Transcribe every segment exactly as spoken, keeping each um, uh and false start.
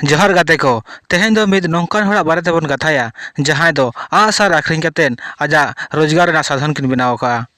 ᱡᱚᱦᱟᱨ ᱜᱟᱛᱮ ᱠᱚ, ᱛᱮᱦᱮᱧ ᱫᱚ ᱢᱤᱫ ᱱᱚᱝᱠᱟᱱ ᱦᱚᱲᱟᱜ ᱵᱟᱨᱮ ᱛᱮᱵᱚᱱ ᱠᱟᱛᱷᱟᱭᱟ, ᱡᱟᱦᱟᱸᱭ ᱫᱚ ᱟᱸᱜᱼᱥᱟᱨ ᱟᱠᱷᱨᱤᱧ ᱠᱟᱛᱮᱫ ᱟᱡᱟᱜ ᱨᱳᱡᱽᱜᱟᱨ ᱨᱮᱱᱟᱜ ᱥᱟᱫᱷᱚᱱ ᱠᱤᱱ ᱵᱮᱱᱟᱣ ᱟᱠᱟᱫᱼᱟ᱾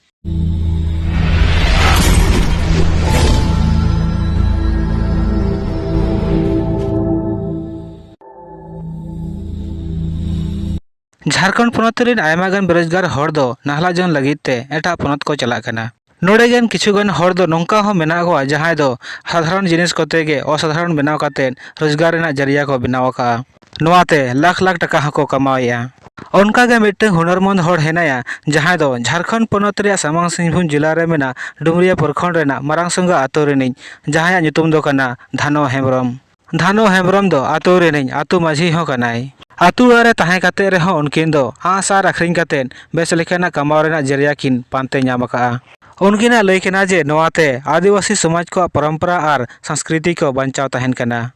ᱡᱷᱟᱲᱠᱷᱚᱸᱰ ᱯᱚᱱᱚᱛ ᱨᱮᱱ ᱟᱭᱢᱟ ᱜᱟᱱ ᱵᱮᱨᱳᱡᱽᱜᱟᱨ ᱦᱚᱲ ᱫᱚ ᱱᱟᱦᱞᱟ ᱡᱚᱝ ᱞᱟᱹᱜᱤᱫ ᱛᱮ ᱮᱴᱟᱜ ᱯᱚᱱᱚᱛ ᱠᱚ ᱪᱟᱞᱟᱜ ᱠᱟᱱᱟ᱾ ᱱᱚᱰᱮ ᱜᱮᱱ ᱠᱤᱪᱷᱩ ᱜᱟᱱ ᱦᱚᱲ ᱫᱚ ᱱᱚᱝᱠᱟ ᱦᱚᱸ ᱢᱮᱱᱟᱜ ᱠᱚᱣᱟ, ᱡᱟᱦᱟᱸᱭ ᱫᱚ ᱥᱟᱫᱷᱟᱨᱚᱱ ᱡᱤᱱᱤᱥ ᱠᱚᱛᱮ ᱜᱮ ᱚᱥᱟᱫᱷᱟᱨᱚᱱ ᱵᱮᱱᱟᱣ ᱠᱟᱛᱮᱫ ᱨᱳᱡᱽᱜᱟᱨ ᱨᱮᱱᱟᱜ ᱡᱟᱹᱨᱤᱭᱟ ᱠᱚ ᱵᱮᱱᱟᱣ ᱟᱠᱟᱫᱼᱟ᱾ ᱱᱚᱣᱟᱛᱮ ᱞᱟᱠᱷ ᱞᱟᱠᱷ ᱴᱟᱠᱟ ᱦᱚᱸᱠᱚ ᱠᱟᱢᱟᱣᱮᱫᱼᱟ᱾ ᱚᱱᱠᱟ ᱜᱮ ᱢᱤᱫᱴᱟᱝ ᱦᱩᱱᱟᱹᱨᱢᱚᱸᱫᱽ ᱦᱚᱲ ᱦᱮᱱᱟᱭᱟ, ᱡᱟᱦᱟᱸᱭ ᱫᱚ ᱡᱷᱟᱲᱠᱷᱚᱸᱰ ᱯᱚᱱᱚᱛ ᱨᱮᱭᱟᱜ ᱥᱟᱢᱟᱝ ᱥᱤᱝᱵᱷᱩᱢ ᱡᱮᱞᱟ ᱨᱮ ᱢᱮᱱᱟᱜ ᱰᱩᱢᱨᱤᱭᱟ ᱯᱨᱚᱠᱷᱚᱸᱰ ᱨᱮᱱᱟᱜ ᱢᱟᱨᱟᱝ ᱥᱚᱸᱜᱟ ᱟᱛᱳ ᱨᱤᱱᱤᱡ, ᱡᱟᱦᱟᱸᱭᱟᱜ ᱧᱩᱛᱩᱢ ᱫᱚ ᱠᱟᱱᱟ ᱫᱷᱟᱱᱚ ᱦᱮᱢᱵᱨᱚᱢ᱾ ᱫᱷᱟᱱᱚ ᱦᱮᱢᱵᱨᱚᱢ ᱫᱚ ᱟᱛᱳ ᱨᱤᱱᱤᱡ ᱟᱛᱳ ᱢᱟᱹᱡᱷᱤ ᱦᱚᱸ ᱠᱟᱱᱟᱭ᱾ ᱟᱛᱳ ᱚᱲᱟᱜ ᱨᱮ ᱛᱟᱦᱮᱸ ᱠᱟᱛᱮ ᱨᱮᱦᱚᱸ ᱩᱱᱠᱤᱱ ᱫᱚ ᱟᱸᱜᱼᱥᱟᱨ ᱟᱠᱷᱨᱤᱧ ᱠᱟᱛᱮ ᱵᱮᱥ ᱞᱮᱠᱟᱱᱟᱜ ᱠᱟᱢᱟᱣ ᱨᱮᱱᱟᱜ ᱡᱟᱹᱨᱤᱭᱟ ᱠᱤᱱ ᱯᱟᱱᱛᱮ ᱧᱟᱢ ᱟᱠᱟᱫᱼᱟ᱾ ᱩᱱᱠᱤᱱᱟᱜ ᱞᱟᱹᱭ ᱠᱟᱱᱟ ᱡᱮ ᱱᱚᱣᱟᱛᱮ ᱟᱹᱫᱤᱵᱟᱹᱥᱤ ᱥᱚᱢᱟᱡᱽ ᱠᱚᱣᱟᱜ ᱯᱚᱨᱚᱢᱯᱚᱨᱟ ᱟᱨ ᱥᱚᱝᱥᱠᱨᱤᱛᱤ ᱠᱚ ᱵᱟᱧᱪᱟᱣ ᱛᱟᱦᱮᱱ ᱠᱟᱱᱟ᱾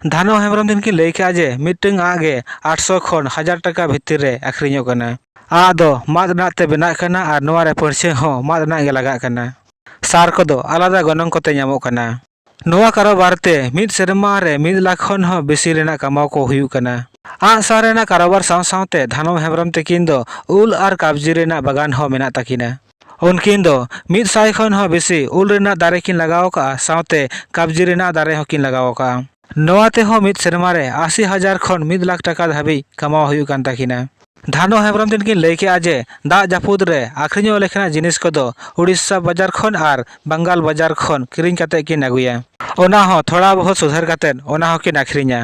ᱫᱷᱟᱱᱚ ᱦᱮᱢᱵᱨᱚᱢ ᱛᱤᱠᱤᱱ ᱠᱤᱱ ᱞᱟᱹᱭ ᱠᱮᱜᱼᱟ ᱡᱮ ᱢᱤᱫᱴᱟᱝ ᱟᱸᱜ ᱜᱮ ᱟᱴᱥᱚ ᱠᱷᱚᱱ ᱦᱟᱡᱟᱨ ᱴᱟᱠᱟ ᱵᱷᱤᱛᱤᱨ ᱨᱮ ᱟᱠᱷᱨᱤᱧᱚᱜ ᱠᱟᱱᱟ᱾ ᱟᱸᱜ ᱫᱚ ᱢᱟᱫ ᱨᱮᱱᱟᱜ ᱛᱮ ᱵᱮᱱᱟᱜ ᱠᱟᱱᱟ ᱟᱨ ᱱᱚᱣᱟ ᱨᱮ ᱯᱟᱹᱲᱪᱷᱟᱹ ᱦᱚᱸ ᱢᱟᱫ ᱨᱮᱱᱟᱜ ᱜᱮ ᱞᱟᱜᱟᱜ ᱠᱟᱱᱟ᱾ ᱥᱟᱨ ᱠᱚᱫᱚ ᱟᱞᱟᱫᱟ ᱜᱚᱱᱚᱝ ᱠᱚᱛᱮ ᱧᱟᱢᱚᱜ ᱠᱟᱱᱟ᱾ ᱱᱚᱣᱟ ᱠᱟᱨᱚᱵᱟᱨ ᱛᱮ ᱢᱤᱫ ᱥᱮᱨᱢᱟ ᱨᱮ ᱢᱤᱫ ᱞᱟᱠᱷ ᱠᱷᱚᱱ ᱦᱚᱸ ᱵᱮᱥᱤ ᱨᱮᱱᱟᱜ ᱠᱟᱢᱟᱣ ᱠᱚ ᱦᱩᱭᱩᱜ ᱠᱟᱱᱟ᱾ ᱟᱸᱜᱼᱥᱟᱨ ᱨᱮᱱᱟᱜ ᱠᱟᱨᱚᱵᱟᱨ ᱥᱟᱶ ᱥᱟᱶᱛᱮ ᱫᱷᱟᱱᱚ ᱦᱮᱢᱵᱨᱚᱢ ᱛᱤᱠᱤᱱ ᱫᱚ ᱩᱞ ᱟᱨ ᱠᱟᱵᱽᱡᱤ ᱨᱮᱱᱟᱜ ᱵᱟᱜᱟᱱ ᱦᱚᱸ ᱢᱮᱱᱟᱜ ᱛᱟᱹᱠᱤᱱᱟ᱾ ᱩᱱᱠᱤᱱ ᱫᱚ ᱢᱤᱫ ᱥᱟᱭ ᱠᱷᱚᱱ ᱦᱚᱸ ᱵᱮᱥᱤ ᱩᱞ ᱨᱮᱱᱟᱜ ᱫᱟᱨᱮ ᱠᱤᱱ ᱞᱟᱜᱟᱣ ᱟᱠᱟᱫᱼᱟ, ᱥᱟᱶᱛᱮ ᱠᱟᱵᱽᱡᱤ ᱨᱮᱱᱟᱜ ᱫᱟᱨᱮ ᱦᱚᱸᱠᱤᱱ ᱞᱟᱜᱟᱣ ᱟᱠᱟᱫᱼᱟ᱾ ᱱᱚᱣᱟ ᱛᱮᱦᱚᱸ ᱢᱤᱫ ᱥᱮᱨᱢᱟ ᱨᱮ ᱟᱥᱤ ᱦᱟᱡᱟᱨ ᱠᱷᱚᱱ ᱢᱤᱫ ᱞᱟᱠᱷ ᱴᱟᱠᱟ ᱫᱷᱟᱹᱵᱤᱡ ᱠᱟᱢᱟᱣ ᱦᱩᱭᱩᱜ ᱠᱟᱱ ᱛᱟᱹᱠᱤᱱᱟ᱾ ᱫᱷᱟᱱᱚ ᱦᱮᱢᱵᱨᱚᱢ ᱛᱤᱠᱤᱱ ᱠᱤᱱ ᱞᱟᱹᱭ ᱠᱮᱜᱼᱟ ᱡᱮ ᱫᱟᱜ ᱡᱟᱹᱯᱩᱫ ᱨᱮ ᱟᱠᱷᱨᱤᱧᱚᱜ ᱞᱮᱠᱟᱱᱟᱜ ᱡᱤᱱᱤᱥ ᱠᱚᱫᱚ ᱩᱲᱤᱥᱥᱟ ᱵᱟᱡᱟᱨ ᱠᱷᱚᱱ ᱟᱨ ᱵᱟᱝᱜᱟᱞ ᱵᱟᱡᱟᱨ ᱠᱷᱚᱱ ᱠᱤᱨᱤᱧ ᱠᱟᱛᱮ ᱠᱤᱱ ᱟᱹᱜᱩᱭᱟ᱾ ᱚᱱᱟ ᱦᱚᱸ ᱛᱷᱚᱲᱟ ᱵᱚᱦᱩᱛ ᱥᱩᱫᱷᱟᱹᱨ ᱠᱟᱛᱮ ᱚᱱᱟ ᱦᱚᱸᱠᱤᱱ ᱟᱠᱷᱨᱤᱧᱟ᱾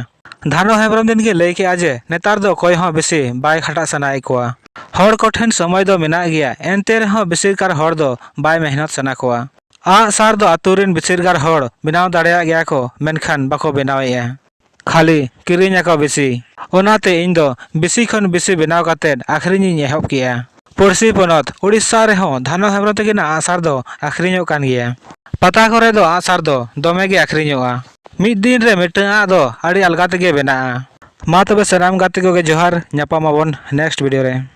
ᱫᱷᱟᱱᱚ ᱦᱮᱢᱵᱨᱚᱢ ᱛᱤᱠᱤᱱ ᱠᱤᱱ ᱞᱟᱹᱭ ᱠᱮᱜᱼᱟ ᱡᱮ ᱱᱮᱛᱟᱨ ᱫᱚ ᱚᱠᱚᱭ ᱦᱚᱸ ᱵᱮᱥᱤ ᱵᱟᱭ ᱠᱷᱟᱴᱟᱜ ᱥᱟᱱᱟᱭᱮᱫ ᱠᱚᱣᱟ᱾ ᱦᱚᱲ ᱠᱚᱴᱷᱮᱱ ᱥᱚᱢᱚᱭ ᱫᱚ ᱢᱮᱱᱟᱜ ᱜᱮᱭᱟ, ᱮᱱᱛᱮ ᱨᱮᱦᱚᱸ ᱵᱮᱥᱤᱨ ᱠᱟᱨ ᱦᱚᱲ ᱫᱚ ᱵᱟᱭ ᱢᱮᱦᱱᱚᱛ ᱥᱟᱱᱟ ᱠᱚᱣᱟ᱾ ᱟᱸᱜᱼᱥᱟᱨ ᱫᱚ ᱟᱛᱳ ᱨᱮᱱ ᱵᱮᱥᱤᱨ ᱠᱟᱨ ᱦᱚᱲ ᱵᱮᱱᱟᱣ ᱫᱟᱲᱮᱭᱟᱜ ᱜᱮᱭᱟ ᱠᱚ, ᱢᱮᱱᱠᱷᱟᱱ ᱵᱟᱠᱚ ᱵᱮᱱᱟᱣᱮᱫᱼᱟ᱾ ᱠᱷᱟᱹᱞᱤ ᱠᱤᱨᱤᱧ ᱟᱠᱚ ᱵᱮᱥᱤ᱾ ᱚᱱᱟᱛᱮ ᱤᱧ ᱫᱚ ᱵᱮᱥᱤ ᱠᱷᱚᱱ ᱵᱮᱥᱤ ᱵᱮᱱᱟᱣ ᱠᱟᱛᱮᱫ ᱟᱠᱷᱨᱤᱧ ᱤᱧ ᱮᱦᱚᱵ ᱠᱮᱜᱼᱟ᱾ ᱯᱩᱲᱥᱤ ᱯᱚᱱᱚᱛ ᱩᱲᱤᱥᱥᱟ ᱨᱮᱦᱚᱸ ᱫᱷᱟᱱᱚ ᱦᱮᱢᱵᱨᱚᱢ ᱛᱟᱹᱠᱤᱱᱟᱜ ᱟᱸᱜᱼᱥᱟᱨ ᱫᱚ ᱟᱠᱷᱨᱤᱧᱚᱜ ᱠᱟᱱ ᱜᱮᱭᱟ᱾ ᱯᱟᱛᱟ ᱠᱚᱨᱮ ᱫᱚ ᱟᱸᱜᱼᱥᱟᱨ ᱫᱚ ᱫᱚᱢᱮ ᱜᱮ ᱟᱠᱷᱨᱤᱧᱚᱜᱼᱟ᱾ ᱢᱤᱫ ᱫᱤᱱ ᱨᱮ ᱢᱤᱫᱴᱟᱝ ᱟᱸᱜ ᱫᱚ ᱟᱹᱰᱤ ᱟᱞᱜᱟ ᱛᱮᱜᱮ ᱵᱮᱱᱟᱜᱼᱟ᱾ ᱢᱟ ᱛᱚᱵᱮ ᱥᱟᱱᱟᱢ ᱜᱟᱛᱮ ᱠᱚᱜᱮ ᱡᱚᱦᱟᱨ, ᱧᱟᱯᱟᱢ ᱟᱵᱚᱱ next video ᱨᱮ᱾